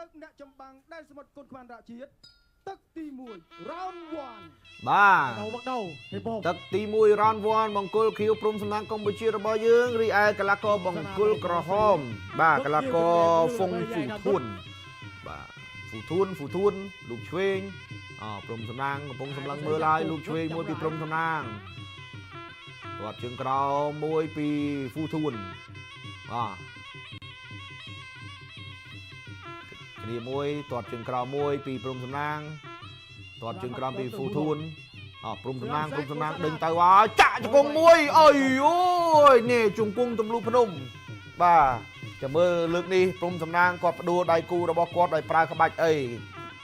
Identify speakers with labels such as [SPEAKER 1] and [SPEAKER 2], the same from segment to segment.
[SPEAKER 1] លើកអ្នកចម្បាំងដែនសមុទ្រគុនខ្មែរអន្តរជាតិទឹកទី1 round 1
[SPEAKER 2] បាទ
[SPEAKER 3] Đầu bắt đầu hiệp 1.
[SPEAKER 2] ទឹកទី1 round 1បង្គោលខៀវព្រំសំណាងកម្ពុជារបស់យើងរីឯកីឡាករបង្គោលក្រហម បាទកីឡាករហ្វុងហ្វូធួនបាទហ្វូធួនហ្វូធួនលោកឆ្វេងអព្រំសំណាងកំពុងសម្លឹងមើលហើយលោកឆ្វេងមួយពីព្រំសំណាងទាត់ជើងក្រោមមួយពីហ្វូធួនបាទគ្នាមួយទាត់ជើងក្រោមមួយពីព្រំសំណាងទាត់ជើងក្រោមពីហ្វូធួន អព្រំសំណាងព្រំសំណាងដេញទៅហើយចាក់ជង្គង់មួយអើយអូយនេះជង្គង់ទម្លុះភ្នំបាទចាំមើលលើកនេះព្រំសំណាងគាត់ផ្ដួលដៃគូរបស់គាត់ដោយប្រើក្បាច់អី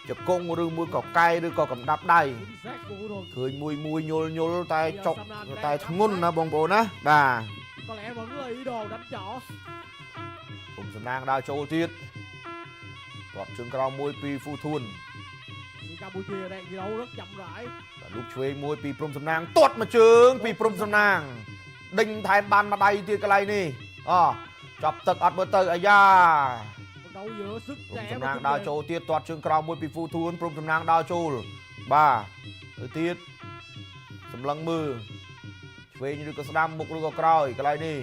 [SPEAKER 2] ជង្គង់ឬមួយក៏កែឬក៏កំដាប់ដៃ
[SPEAKER 3] Chính xác của Vũ Thuần.
[SPEAKER 2] ឃើញមួយមួយញុលញុលតែចុកតែធ្ងន់ណាបងប្អូនណាបាទ
[SPEAKER 3] Có lẽ vẫn là ý đồ đánh chỏ.
[SPEAKER 2] ព្រំសំណាងដើរចូលទៀតគាត់ជើងក្រោមមួយពីហ្វូធួន
[SPEAKER 3] Thì Campuchia đang thi đấu rất chậm rãi.
[SPEAKER 2] បាទលោកឆ្វេងមួយពីព្រំសំណាងទាត់មួយជើងពីព្រំសំណាងដេញថែមបានមួយដៃទៀតកន្លែងនេះអចាប់ទឹកអត់មើលទៅអាយ៉ា
[SPEAKER 3] Trận đấu giữa sức
[SPEAKER 2] ព្រំ
[SPEAKER 3] trẻ và kinh
[SPEAKER 2] សំណាងដើរ
[SPEAKER 3] nghiệm.
[SPEAKER 2] ចូលទៀតទាត់ជើងក្រោមមួយពីហ្វូធួនព្រំសំណាងដើរចូលបាទទៅទៀតសម្លឹងមើលឆ្វេងឬក៏ស្ដាំមុខឬក៏ក្រោយកន្លែងនេះ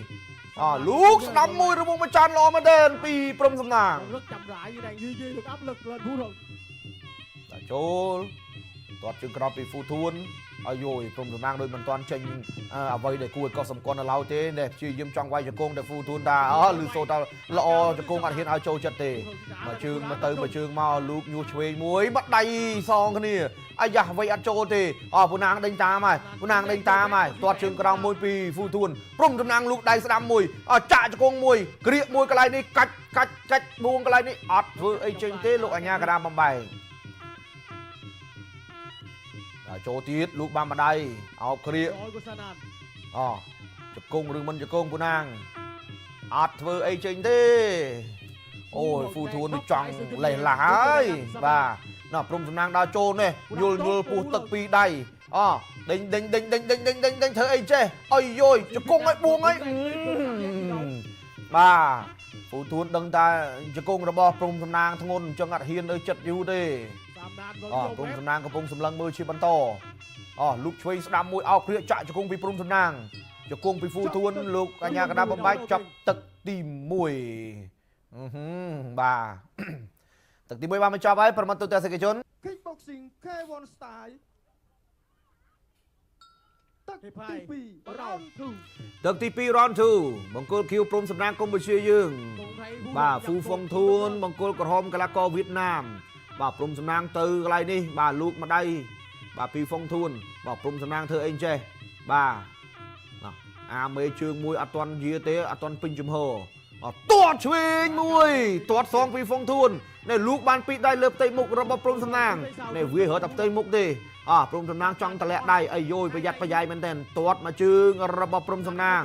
[SPEAKER 2] អលូកស្ដាំមួយរមុំមួយចានល្អមែនទែនពីព្រំសំណាង
[SPEAKER 3] Vẫn rất chậm rãi nhưng đang duy trì được áp lực lên Vũ Thuần.
[SPEAKER 2] ដើរចូលទាត់ជើងក្រោមពីហ្វូធួនអាយយព្រំសំណាងដូចមិនទាន់ចេញអឺអ្វីដែលគួរឲ្យកត់សម្គាល់នៅឡើយទេនេះព្យាយាមចង់វាយជង្គង់តែហ្វូធួនថាអលឺសូថាល្អជង្គង់អត់ហ៊ានឲ្យចូលចិត្តទេ មកជើងមកទៅមកជើងមកលូកញួរឆ្វេងមួយបាត់ដៃសងគ្នាអាយ៉ាអ្វីអត់ចូលទេអពូណាងដេញតាមហើយពូណាងដេញតាមហើយទាត់ជើងក្រោមមួយពីហ្វូធួនព្រំតំណាងលូកដៃស្ដាំមួយអចាក់ជង្គង់មួយក្រៀកមួយកន្លែងនេះកាច់កាច់កាច់បួងកន្លែងនេះអត់ធ្វើអីចេញទេលោកអញ្ញាកដាបំបែកដល់ចូលទៀតលូកបានម្ដាយអោបក្រៀក
[SPEAKER 3] Đội của Sanan.
[SPEAKER 2] អជង្គង់ឬមិនជង្គង់ពូណាងអត់ធ្វើអីចេញទេអូយហ្វូធួននេះចង់លេះឡាហើយបាទណោះព្រំសំណាងដើរចូលនេះញុលញុលពោះទឹកពីរដៃអដេញដេញដេញដេញដេញដេញដេញដេញធ្វើអីចេះអីយយជង្គង់ឲ្យបួងឲ្យបាទហ្វូធួនដឹងថាជង្គង់របស់ព្រំសំណាងធ្ងន់អញ្ចឹងអត់ហ៊ាននៅចិត្តយូរទេ
[SPEAKER 3] Samnan vẫn
[SPEAKER 2] អ
[SPEAKER 3] vô
[SPEAKER 2] ព្រំ
[SPEAKER 3] phép.
[SPEAKER 2] សំណាងកំពុងសម្លឹងមើលជាបន្តអលូកឆ្វេងស្ដាំមួយអោគ្រាកចាក់ជង្គង់ពីព្រំសំណាងជង្គង់ពីហ្វូធួនលោកអញ្ញាកដាបំបែកចាប់ទឹកទី1អឺហឹមបាទ ទឹកទី1បានបញ្ចប់ហើយប្រិមត្តទូទាំងសកជន
[SPEAKER 1] Kickboxing K1 style ទឹកទី2 round 2
[SPEAKER 2] ទឹកទី2 round 2បង្គោលខៀវព្រំសំណាងកម្ពុជាយើង
[SPEAKER 3] Còn thấy Vũ
[SPEAKER 2] បាទ
[SPEAKER 3] Thuần nhập
[SPEAKER 2] ហ្វូហ្វុង
[SPEAKER 3] cuộc
[SPEAKER 2] ធួនបង្គោលក្រហមកីឡាករវៀតណាមបាទព្រំសំណាងទៅកន្លែងនេះបាទលូកម្ដាយបាទពីហ្វុងធួនបាទព្រំសំណាងធ្វើអីចេះបាទណោះអាមេជើងមួយអត់ទាន់យាទេអត់ទាន់ពេញជំហរអត់ទាត់ឆ្វេងមួយទាត់សងពីហ្វុងធួននេះលូកបានពីរដៃលើផ្ទៃមុខរបស់ព្រំសំណាងនេះវារត់តែផ្ទៃមុខទេអព្រំសំណាងចង់តម្លាក់ដៃអាយយប្រយ័ត្នប្រយែងមែនទែនទាត់មកជើងរបស់ព្រំសំណាង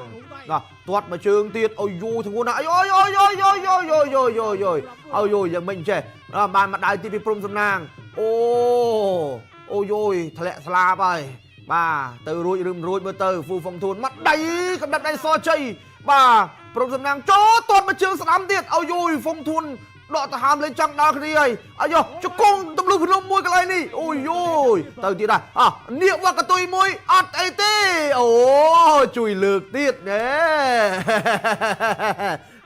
[SPEAKER 2] ណោះទាត់មួយជើងទៀតអូយយូធ្ងន់ណាស់អាយយយយយយយយយយយយអូយយយ៉ាងម៉េចចេះអ่าបានមកដៅទីពីព្រំសំណាងអូអូយយធ្លាក់ស្លាបហើយបាទទៅរួចឬមិនរួចមើលទៅហ្វូហ្វុងធួនមកដៃកំដិតដៃសជ័យបាទព្រំសំណាងចូលទាត់មួយជើងស្ដាំទៀតអូយយហ្វុងធួនដកទៅហាមលេងចង់ដល់គ្នាហើយអាយជង្គង់ទម្លុះភ្នំមួយកន្លែងនេះអូយយទៅទៀតដែរអះនាគវកតុយមួយអត់អីទេអូជួយលើកទៀតណែ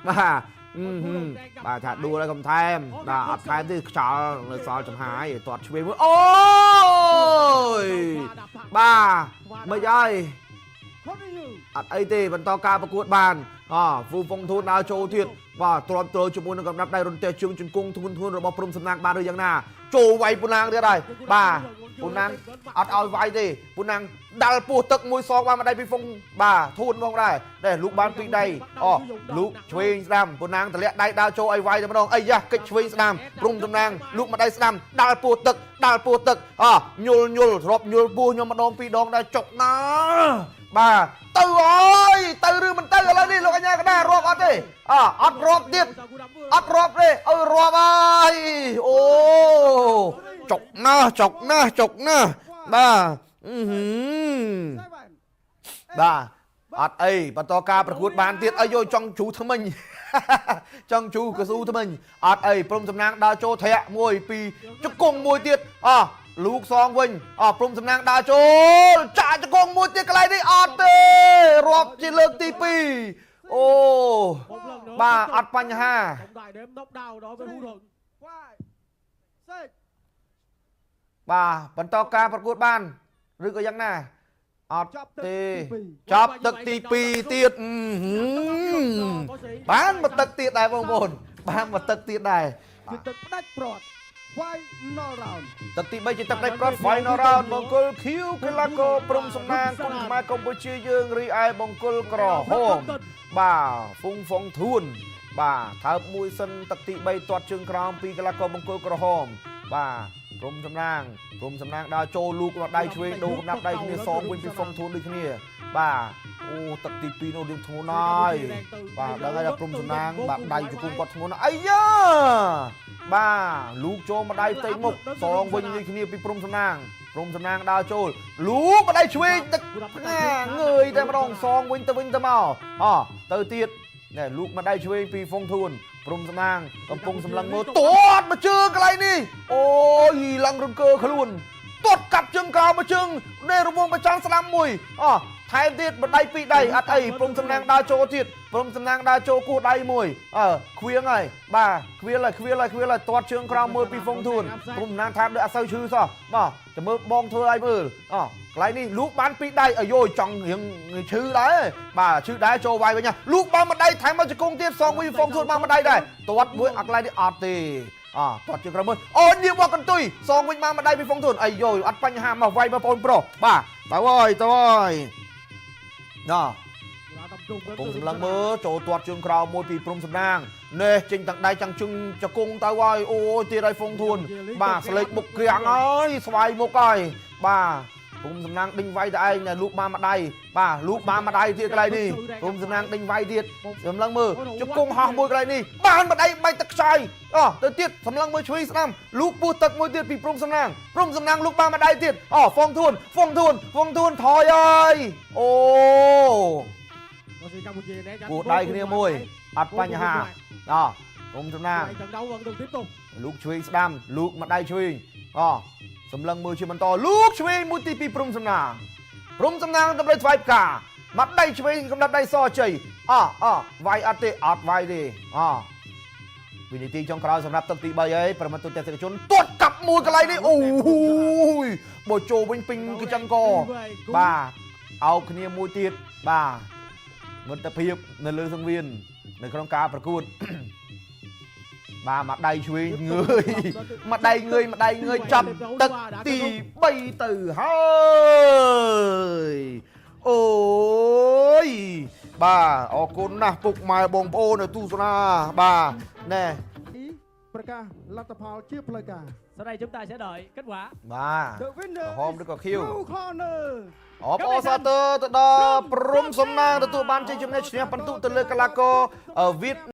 [SPEAKER 2] បាទអឺហឹមបាទថាដួលហើយកុំថែមបាទអត់ថែមទេខ្យល់នៅសល់ចំហាយទាត់ឆ្វេងមួយអូយបាទមិនហើយ
[SPEAKER 1] Continue.
[SPEAKER 2] អត់អីទេបន្តការប្រកួតបានអហ្វូហ្វុងធូនដើរចូលទៀតបាទទ្រាំទ្រជាមួយនឹងកំណាប់ដៃរន្ទះជើងជង្គង់ធ្ងន់ធ្ងររបស់ព្រំសំណាងបានឬយ៉ាងណាចូលវាយពូណាងទៀតហើយបាទពូណាងអត់ឲ្យវាយទេពូណាងដាល់ពោះទឹកមួយសងបានមួយដៃពីហ្វុងបាទធូនផងដែរនេះលូកបានពីរដៃអលូកឆ្វេងស្ដាំពូណាងតម្លាក់ដៃដើរចូលឲ្យវាយតែម្ដងអីយ៉ាកិច្ចឆ្វេងស្ដាំព្រំសំណាងលូកម្ដាយស្ដាំដាល់ពោះទឹកដាល់ពោះទឹកអញុលញុលទ្របញុលពោះខ្ញុំម្ដងពីរដងដែរចុកណាបាទទៅអើយទៅឬមិនទៅឥឡូវនេះលោកអញ្ញាកដារាប់អត់ទេអអត់រាប់ទៀតអត់រាប់ទេអើរាប់ហើយអូចុកណាស់ចុកណាស់ចុកណាស់បាទអឺហឺ
[SPEAKER 1] Seven.
[SPEAKER 2] បាទអត់អីបន្តការប្រកួតបានទៀតអីយោចង់ជ្រូថ្មិញ ចង់ជូកស៊ូថ្មិញអត់អីព្រំសំណាងដើរចូលធាក់មួយពីរជង្គង់មួយទៀតអោះលូកសងវិញអោះព្រំសំណាងដើរចូលចាក់ជង្គង់មួយទៀតកន្លែងនេះអត់ទេរាប់ជាលើកទី2អូ
[SPEAKER 3] Một lần nữa.
[SPEAKER 2] បាទ
[SPEAKER 3] Tiếp tục.
[SPEAKER 2] អត់បញ្ហា
[SPEAKER 3] Trọng tài đếm knock down đó với Phú Thuận.
[SPEAKER 1] 5 6
[SPEAKER 2] បាទបន្តការប្រកួតបានឬក៏យ៉ាងណាអត់
[SPEAKER 1] ចប់ទឹក
[SPEAKER 2] ទេ
[SPEAKER 1] ទី
[SPEAKER 2] ចប់ទឹកទី2ទៀតអឺหือបានមកទឹកទៀតដែរបងប្អូនបានមកទឹកទៀតដែរ
[SPEAKER 1] 2ជាទឹកផ្ដាច់ព្រាត់ Final round.
[SPEAKER 2] ទឹកទី3ជាទឹកផ្ដាច់ព្រាត់ Final round បង្គោលខៀវកីឡាករព្រំសំណាងគុណខ្មែរកម្ពុជាយើងរីឯបង្គោលក្រហម បាទហ្វុងហ្វុងធួនបាទថើបមួយសិនទឹកទី3ទាត់ជើងក្រោមពីកីឡាករបង្គោលក្រហមបាទព្រំសំណាងព្រំសំណាងដើរចូលលូកដល់ដៃឆ្វេងដូរកំណាប់ដៃគ្នាសងវិញពីហ្វុងធួនដូចគ្នាបាទអូទឹកទី2នោះរៀងធ្ងន់ហើយបាទដឹងហើយថាព្រំសំណាងបាទដៃជង្គង់គាត់ធ្ងន់ណាស់អាយ៉ាបាទលូកចូលមកដៃផ្ទៃមុខសងវិញដូចគ្នាពីព្រំសំណាងព្រំសំណាងដើរចូលលូកម្ដៃឆ្វេងទឹក ផ្ងាងើយតែម្ដងសងវិញទៅវិញទៅមកអទៅទៀតណែលូកម្ដាយឆ្វេងពីហ្វុងធួនព្រំសំណាងកំពុងសម្លឹងមើលទាត់មកជើងកន្លែងនេះអូយឡើងរង្គើខ្លួនទាត់កាប់ជើងក្រោមមកជើងនេះរង្វង់ប្រចាំស្ដាំមួយអថែមទៀតម្ដាយពីរដៃអត់អីព្រំសំណាងដើរចូលទៀតព្រំសំណាងដើរចូលគោះដៃមួយអើខ្វៀងហើយបាទខ្វៀលហើយខ្វៀលហើយខ្វៀលហើយទាត់ជើងក្រោមមើលពីហ្វុងធួនព្រំសំណាងថាដូចអត់សូវឈឺសោះបាទចាំមើលបងធ្វើឲ្យមើលអកន្លែងនេះលូកបានពីរដៃអាយយចង់រៀងឈឺដែរបាទឈឺដែរចូលវាយវិញណាលូកបានមួយដៃថែមមកជង្គង់ទៀតសងវិញហ្វុងធួនបានមួយដៃដែរទាត់មួយអាកន្លែងនេះអត់ទេអទាត់ជើងក្រោមមើលអូញៀបមកកន្ទុយសងវិញបានមួយដៃពីហ្វុងធួនអាយយអត់បញ្ហាមកវាយមកបងប្រុសបាទទៅហើយទៅហើយណោះ
[SPEAKER 3] Đã tập trung đến
[SPEAKER 2] ពង
[SPEAKER 3] từ
[SPEAKER 2] សម្លឹងមើលចូលទាត់ជើងក្រោមមួយពីព្រំសំណាងនេះចេញទាំងដៃទាំងជើងចង្គង់ទៅហើយអូយទៀតហើយហ្វុងធួនបាទស្លេកមុខក្រាំងហើយស្វាយមុខហើយបាទព្រំសំណាងដេញវាយតែឯងណែលូកបានមួយដៃបាទលូកបានមួយដៃទៀតកន្លែងនេះព្រំសំណាងដេញវាយទៀតសម្លឹងមើលជង្គង់ហោះមួយកន្លែងនេះបានមួយដៃបាច់ទឹកខ្ចីអោះទៅទៀតសម្លឹងមើលឆ្វេងស្ដាំលូកពោះទឹកមួយទៀតពីព្រំសំណាងព្រំសំណាងលូកបានមួយដៃទៀតអូហ្វុងធួនហ្វុងធួនហ្វុងធួនថយហើយអូ
[SPEAKER 3] Võ sĩ Campuchia né tránh
[SPEAKER 2] គោះ
[SPEAKER 3] vô
[SPEAKER 2] ដៃ
[SPEAKER 3] cùng thoải
[SPEAKER 2] គ្នាមួយ
[SPEAKER 3] mái.
[SPEAKER 2] អត់បញ្ហាអោះព្រំសំណាង
[SPEAKER 3] Vậy trận đấu vẫn được tiếp tục.
[SPEAKER 2] លូកឆ្វេងស្ដាំលូកម្ដាយឆ្វេងអសម្លឹងមើលជាបន្តលូកឆ្វេងមួយទីពីរព្រំសំណាងព្រំសំណាងតម្រូវថ្វាយផ្កាមកដៃឆ្វេងកំណត់ដៃសជ័យអអវាយអត់ទេអត់វាយទេអវិនាទីចុងក្រោយសម្រាប់ទឹកទី3ហើយប្រិមត្តទស្សនិកជនទាត់កាប់មួយកន្លែងនេះអូយបើចូលវិញពេញកញ្ចឹងក បាទអោបគ្នាមួយទៀតបាទមិត្តភាពនៅលើសង្វៀននៅក្នុងការប្រកួត បាទមកដៃឆ្វេងងើយមកដៃងើយមកដៃងើយចាប់ទឹកទី3ទៅហើយអូយបាទអរគុណណាស់ពុកម៉ែបងប្អូននៅទស្សនាបាទណែ
[SPEAKER 1] ប្រកាសលទ្ធផលជាផ្លូវការ
[SPEAKER 4] Sau đây chúng ta sẽ đợi kết quả.
[SPEAKER 2] បាទ
[SPEAKER 1] The winner
[SPEAKER 2] ក្រហមឬក៏ខៀវ
[SPEAKER 1] Blue corner.
[SPEAKER 2] អបអរសាទរទៅដល់ព្រំសំណាងទទួលបានជ័យជំនះឈ្នះបន្ទុកទៅលើកីឡាករវៀត